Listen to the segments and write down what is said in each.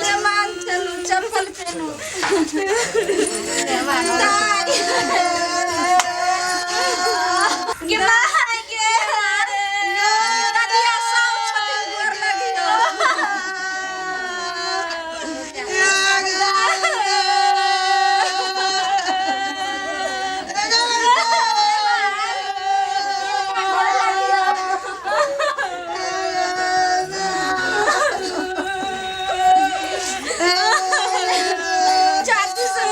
मेहमान चलू चप्पल पेनू गे माय गे दादिया साउ छथिन गोर लगियो। चाची से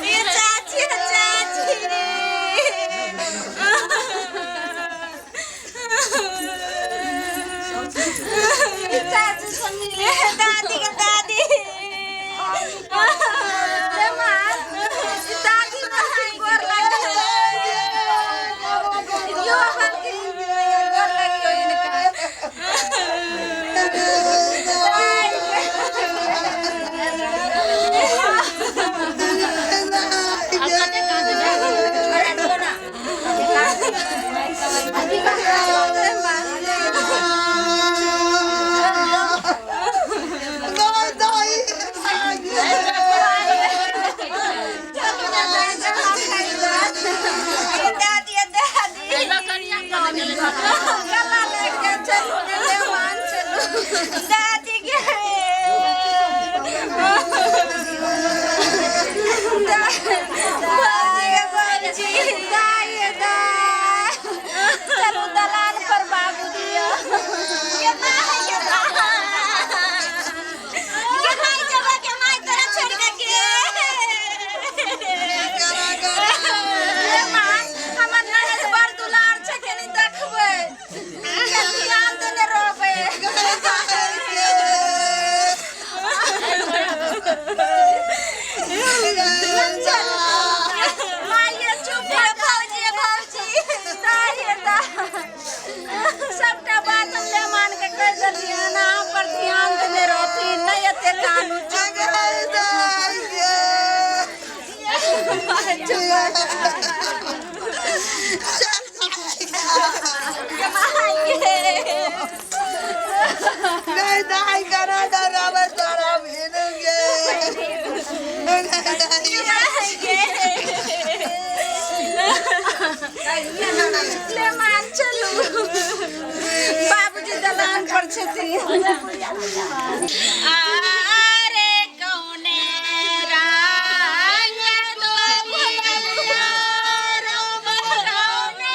ये चाची है चाची। चाची से मिले दादी के दादी दादी गोर लगियो यो हल्की गोर लगियो इनका। दादी दादी गला लग जाए चलू मेहमान चलू दादी के बाबूजी दाई दाई चलू दलान पर बाबू दिया के माय के के माय जब के माय तोरा छोड़ के के मेहमान हमर ननद बड़ दुलार छै कनी देखबै के ध्यान देने रहबै। माइये चुप भऽ भौजी भौजी दाइ दा सबटा बात हम मेहमान के कहि देलियनि अहाँ पर ध्यान देने रहथिन नहि एते कानू चुप मेहमान चलू बाबूजी दलान पर छथिन। अरे कौने रंग दोहिया राम कौने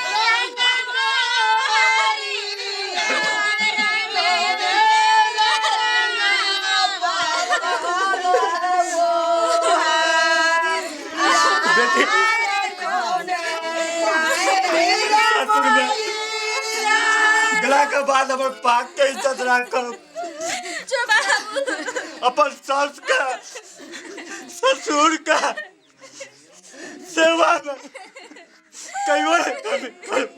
रंग गोहरिया रंग बेटी ससुर में गला के बाद हमर पाक के इज्जत राखब अपन सास के ससुर के सेवा में कहियो नहीं कमी करब।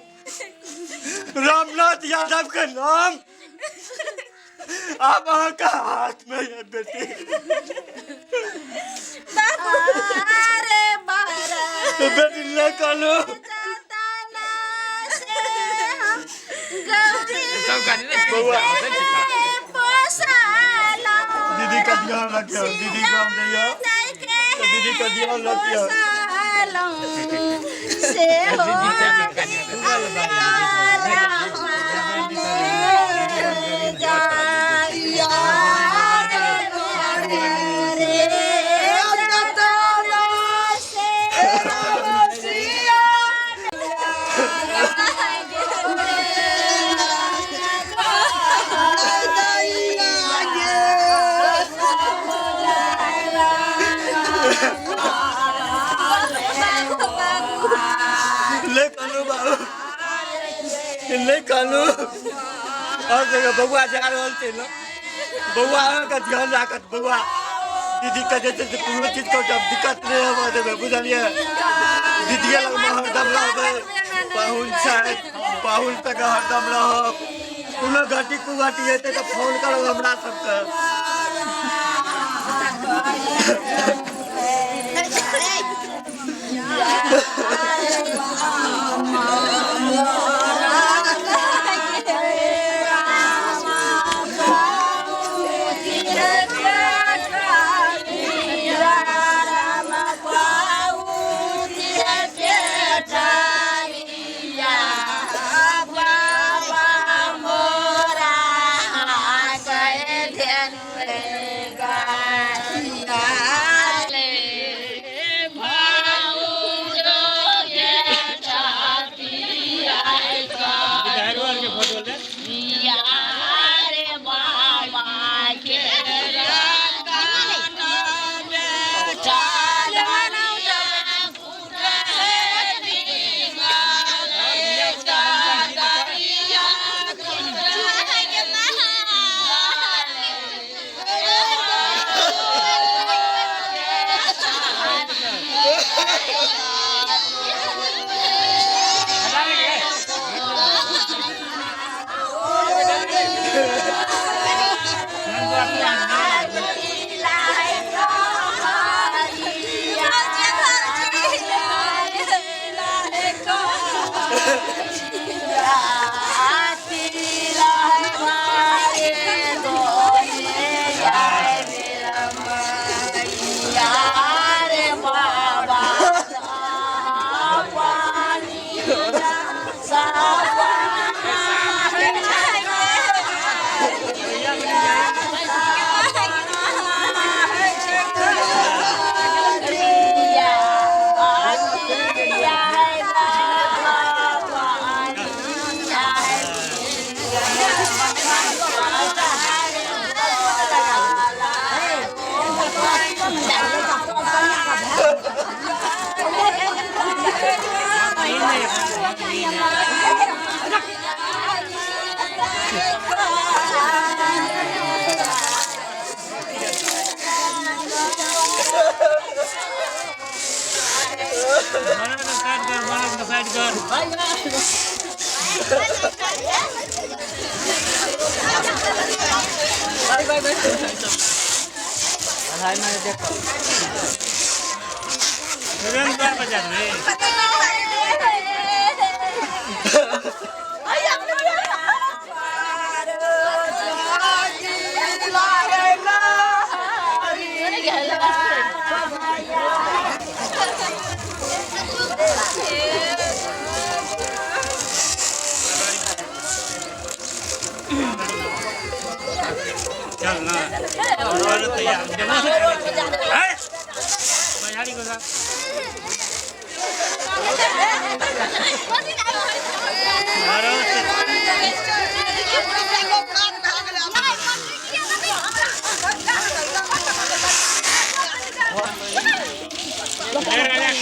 रामनाथ यादव के नाम आब अहाँके हाथ में है बेटी। अरे बारा तो बेटी नहीं कहलू बउआ दीदी का ध्यान रखियो दीदी को हम दैयो तो दीदी का ध्यान रखियो। से हो ले कानू बाबू ले कानू। आओर जगह बौआ जा रहल छै ने, बौआ अहाँके ध्यान राखत। बौआ दीदीके जे छै से कोनो चीजके दिक्कत नहि होबऽ देबै, बुझलियै? दीदीए लगमे हरदम रहबै, पाहुन छथि, पाहुन तक हरदम रहब। कोनो घटी कुघटी हेतै तऽ फोन करब हमरा सबके।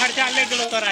खर्चा ले गेलो तोरा।